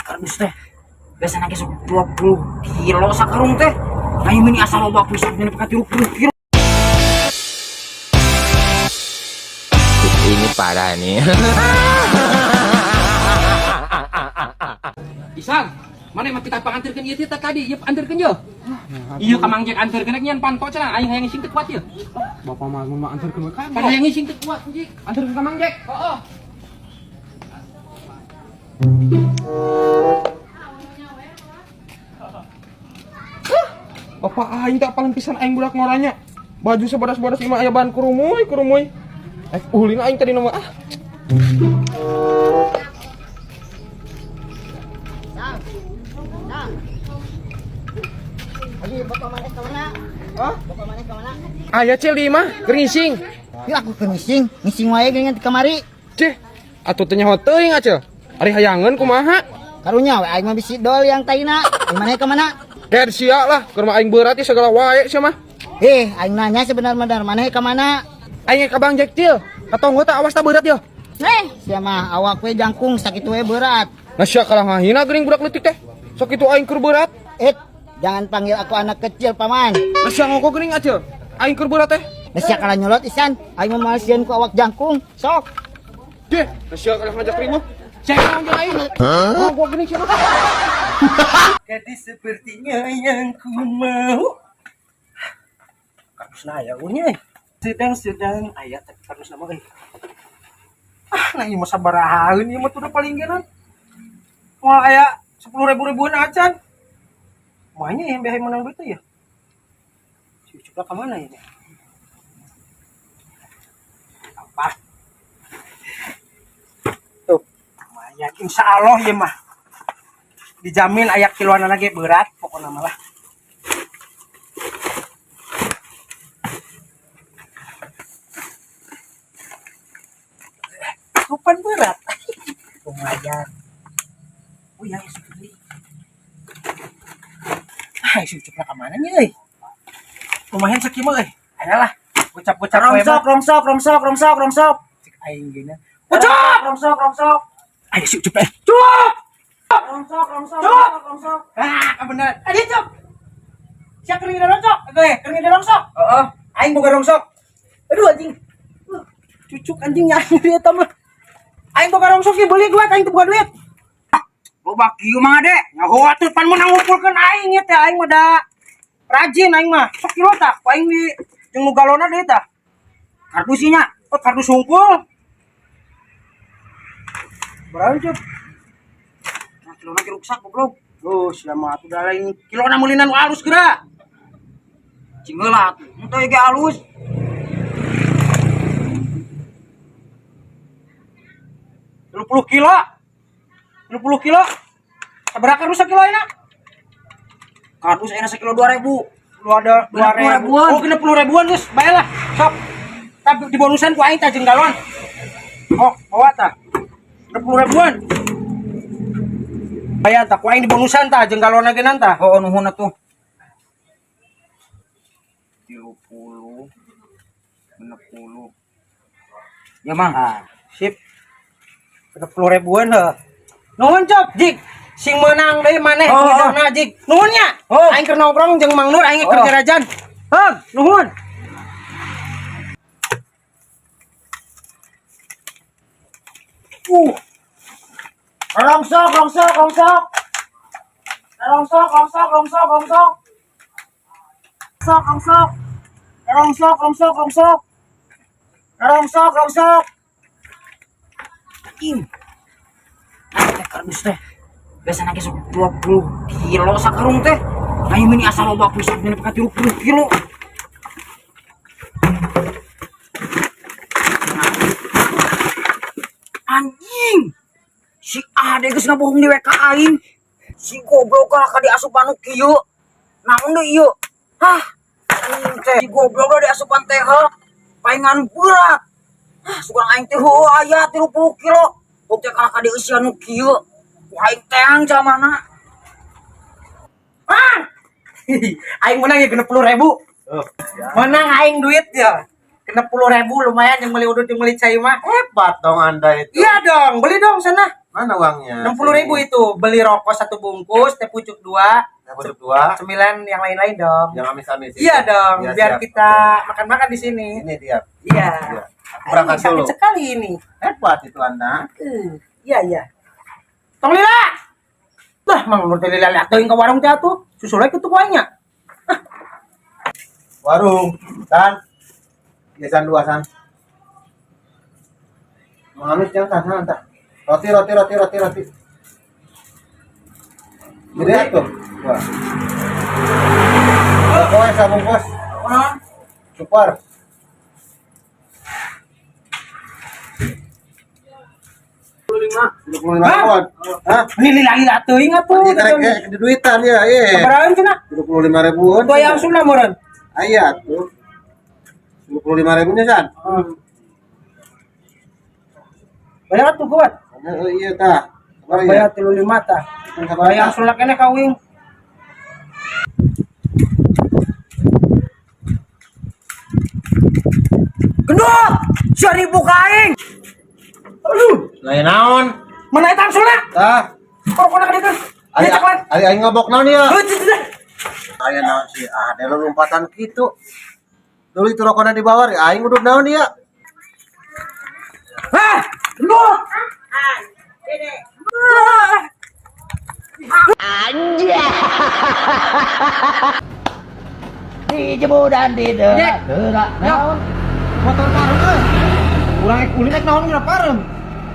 Kardus teh. Biasana ge sok 20 kilo sakarung teh. Ayo meni asa loba pisan nepi ka 30 kilo. Ini parah nih. Isang, mana mah kita panganterkeun ieu teh tadi, ieu anterkeun ye. Ieu ka Mang Jack anterkeun nyian panto cenah aing hayang ngising teu kuat ieu. Bapak mah mun mah anterkeun we Pan hayang ngising teu kuat anjing. Anterkeun ka Mang Jack. Heeh. Bapak aing tak paling pisan aing budak ngoranya. Baju sebodas-bodas imah aya ban kurumuy kurumuy. Eh ulin aing tadi nama ah. Aji, bapak mana ke mana? Hah? Bapak mana ke mana? Aya cil di imah keur ngising. Yuk aku ke ngising, ngising wae geuningan di kamari. Cih, atuh teh nyaho teuing acil. Ari hayangeun kumaha? Karunya we aing mah bisi dol yang taina. Di mana ke mana? Ker sia lah, keur mah aing berat ieu segala wae sia mah. Eh, aing nanya sebenar-benar mana ke mana? Aing ka Bang Jack cil. Katonggo teh awas tah berat yo. Eh, sia mah awak we jangkung sakitu we berat. Nah sia kalah ngahina geuning budak leutik teh. Sok kitu aing keur berat. Eh, jangan panggil aku anak kecil, paman. Nah sia ngoko geuning acil. Aing keur berat teh. Nah, sia kalah nyolot isan, aing mah males ku awak jangkung. Sok. Cih, nah sia kalah ngajak ribuh. Cek naon jeung aing. Oh, gua geuning sia mah. Gadis sepertinya yang ku mau. Kardus aya euy. Sedang-sedang aya tapi kardus nama euy. Ah, nah ieu mah sabarahaeun ieu mah tuh udah paling genan. Moal aya 10 ribu ribuan acan. Mahnya yang biaya menang duit ya. Si Ucup lah kemana ini? Apa? Tuh, lumayan. Insya Allah ya mah. Dijamin ayak kiloan lagi berat pokoknya malah. Kapan berat? Lumayan. Oh iya, ya sudah beli. Ah, si Ucup lah kemana nih, euy? Lumayan sakieu mah euy. Ayolah, gocap-gocap we Rongsok, mah. rongsok, rongsok, rongsok, rongsok. Cek aing gini. Ucup! Rongsok, rongsok. Ayo si Ucup eh. Cup! Rongsok, rongsok, Cuk! rongsok, rongsok. Ah, bener. Adi, Cuk. Sia keur ngide rongsok. Eh, keur ngide rongsok. Heeh. Aing boga rongsok. Aduh anjing. Cucuk anjing nyanyi dia mah. Aing boga rongsok sih beli duit, aing teu boga duit. Loba kieu mah Ade. Nyaho atuh pan meunang ngumpulkeun aing ieu teh aing mah da rajin aing mah. Sok kilo tah, ku aing di jeung nu galona deui tah. Kardus nya. Oh, kardus hungkul. Berapa Cup? Nah, kilona ge ruksak goblok. Oh, sia mah atuh da lain kilona meulinan nu alus geura. Cing heula atuh. Henteu ge alus. 30 kilo. 30 kilo. Sabaraha kardus sakilo ayeuna? Kardus ayeuna sakilo 2000. Lu ada 2000 ribuan. Oh, 60 ribuan geus, bae lah. Sok. Tapi di bonusan ku aing tah jeung galon. Oh, bawa tah. 60 ribuan. Bayan tah ku aing di bonusan tah jeung galonna ge tah. Oh, nuhun atuh. 30 60. Ya, Mang. Ah, sip. 60 ribuan heuh. Nuhun Cop, Jik. Sing meunang deui maneh Oh, oh. ngidona Jik. Nuhun nya. Oh. Aing keur nongkrong jeung Mang Nur aing keur Oh. jarajan. Heuh, nuhun. Rongsok, rongsok, rongsok. Rongsok, rongsok, rongsok, rongsok. Rongsok, rongsok. Rongsok, rongsok, rongsok. Rongsok, rongsok. Anjing. Nah, teh kardus teh. Biasana ge sok 20 kilo sakarung teh. Ayo meni asa loba pisan nepi ka 30 kilo. Anjing. Si Ade geus ngabohong di WK aing. Si goblok lah ka diasupan nu kieu. Naon deui ieu? Hah? Anjing teh si goblok lah diasupan teh heuh. Paingan berat. Hah, sugan aing teh heueuh aya 30 kilo. Bukti kalah ka dieusian nu kieu. Ku aing teang jamana. Ah! Aing menang ya 60 ribu. Menang aing duit ya. 60 ribu lumayan yang beli udut yang beli cai mah. Hebat dong Anda itu. Iya dong, beli dong sana. Mana uangnya? 60.000 itu beli rokok satu bungkus, teh pucuk dua, Teh pucuk dua. cemilan yang lain-lain dong. Yang amis-amis. Iya dong, Iya, biar siap. kita makan-makan di sini. Ini dia. Iya. Iya. Aku berangkat Aduh, sakit dulu. sekali ini. Hebat itu Anda. Iya iya. Tong lila. Lah, mang nur teh lila teuing ka warung teh atuh. Susul we kitu ku aing nya. Warung. San. Ya san dua san. Mang amis jangan san, san. Roti roti roti roti roti. Gede tuh. Wah. Pokoknya sabungkus. Super. 25 ribuan. Hah? Ini lila lila teuing atuh. Ini karek kayak duitan ya, iya. Sabarahan cenah? 25 ribuan. Tuh aya langsung lah meureun. Aya tuh. 25 ribunya san. Bayar atuh kuat. Oh, iya tah. Sabar ya. Bayar 35 tah. Sabar Bayar langsung lah keneh ka uing. Gendut! 1000 ka aing. Aduh, Lain naon? mana eta angsulna? Tah. Rokona ka dieu. Ari Ieu caklan. ari aing ngobok naon ya? Heuh, cih, cih. Aya naon sih? Ah, ada lompatan kitu. Dulu itu rokona di bawah, aing udud naon ya? Hah, gendut. Di jemuran di derak. Naon? Motor parem euy. Urang ek ulin ek naon geura parem.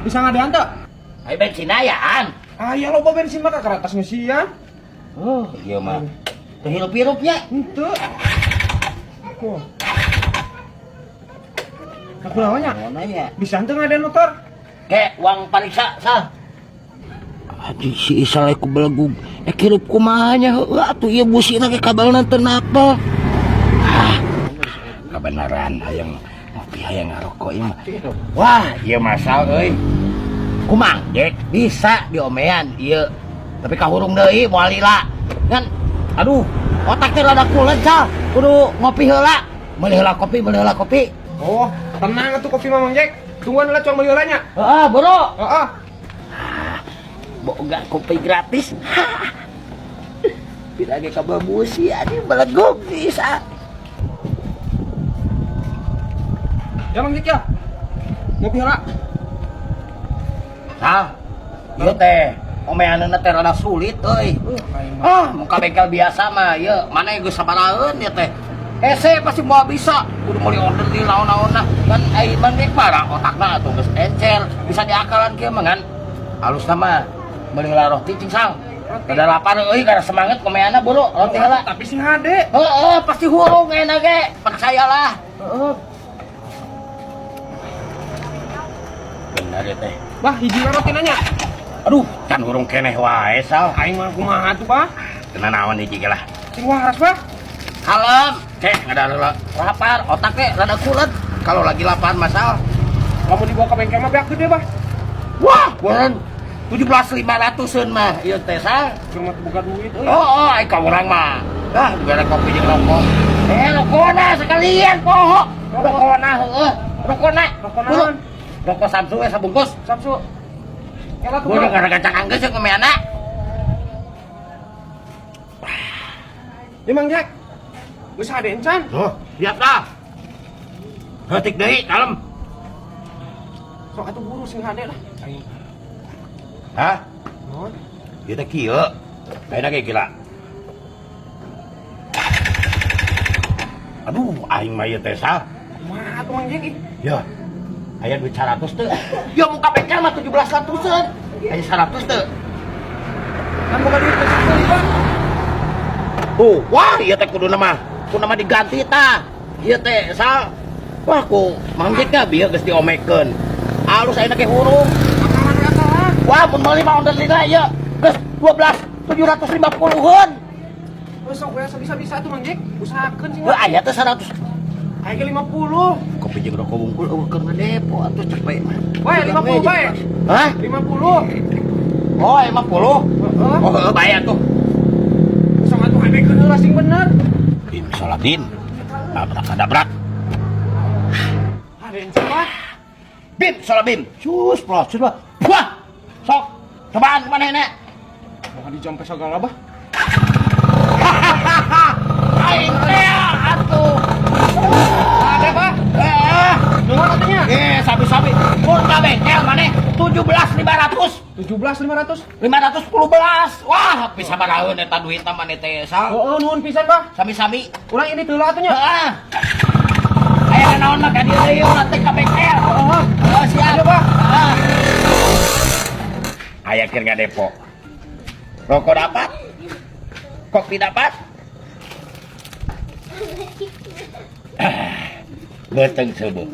Bisa ngadean teu? Ai bensin ayaan. Aya loba bensin mah ka keratas ngeusian. Oh, iya mah. Teu hirup-hirupnya. Henteu. Wah. Aku naonnya? Naon nya? Bisa henteu ngadean motor? Ke uang pariksa sal. Aduh si Isal ku belegug. Hirup kumaha nya heueuh atuh ieu busina ge kabelna teu napel. Ah, kebenaran hayang ngopi hayang ngarokok ieu mah. Wah, ieu masal euy. Kumang Jack bisa diomean ieu. Tapi kahurung deui moal lila. Ngan aduh, otak teh rada kulet sal. Kudu ngopi heula. Meuli heula kopi, meuli heula kopi. Oh, tenang atuh kopi Mamang Jack. Tungguan heula cuang meuli heula nya. Heeh, bro. Heeh. Boga kopi gratis. Tidak ge kabel busi anjing belegug bisa. Ya Mang Jack ya. Ngopi heula. Sal, ieu teh omeanna teh rada sulit euy. Ah, muka bengkel biasa mah ieu mana geus sabaraheun ieu teh. Hese pasti moal bisa, kudu meuli order di naon-naonna. Kan ai Mang Jack mah otakna atuh geus encer, bisa diakalan kieu mah ngan. Halusna mah meuli heula roti cing sal. Rada lapar euy karena semangat komeanna buru roti heula. Tapi sing hade. Heeh, pasti hurung enak ge, percayalah. Heeh. Benar ya teh. Bah, hiji we roti nanya. Aduh, kan hurung keneh wae sal. Aing mah kumaha tuh, Bah? Kena naon hiji ge lah. Sing waras, Bah. Kalem, cek ngada lapar, otak teh rada kulet. Kalau lagi lapar masal. Kamu dibawa ke bengkel mah beak gede, Bah. Wah, beureun 17.500-eun mah ieu teh sal. Cuma buka duit euy. Oh, ai ka urang mah. Ah, dibere kopi jeung rokok. Eh, rokona sekalian poho. Rokona heueuh. Rokona. Rokok naon? Rokok Samsu we sabungkus. Samsu. Kela tuh. Gua udah gara anggeus jeung ngomeana. Ya Mang Jack. Geus hade encan. Tuh, siap dah. Heutik deui, kalem. Sok atuh buru sing hade lah. Aing. Hah? Naon? Ieu teh kieu. Ayeuna ge gila. Aduh, aing mah ieu teh sal. Kumaha atuh Mang Jack ih? Ya. Aya duit 100 teu. Ya muka bengkel mah 17 ratusan. Aya 100 teu. Kan boga duit geus sekali, Bang. Tuh, wah ieu teh kuduna mah. Kuduna mah diganti tah. Ieu teh sal. Wah ku Mang Jack nya bieu geus diomekeun. Alus ayeuna ge hurung. Akalan we akalan. Wah, mun meuli mah ondel lila ieu. Geus 12 750-eun. Geus sok we sabisa-bisa atuh Mang Jack. Usahakeun sing. Heuh aya teh 100. Aing ge 50. Kopi jeung rokok wungkul euweuh keur ngadepo atuh cek bae mah. Weh, 50 bae. Hah? 50. Oh, 50. Heeh. Oh, heuh bae atuh. Sok atuh hadekeun heula sing bener. Bim saladin. Abrakadabrak. Hade encan, Bah. Bim salabim. Cus, plos, cus. Wah. Sok. Cobaan manehna. Mau dijampe sagala bah. Aing teh atuh. Ada bah. Eh, Nuhun atunya. eh, sabi-sabi. Mun ka bengkel maneh 17.500. 17.500. 510 belas. Wah, bisa baraheun eta duitna maneh teh, Sal. Oh, nuhun pisan bah. Sami-sami. Urang ini teu atunya. Heeh. Aya naon mah ka dieu deui urang teh ka bengkel. Heeh. Heeh, siap. Ayo, Bah. Heeh. Aya keur ngadepo. Rokok dapat. Kopi dapat. Ah, beuteung seubeuk.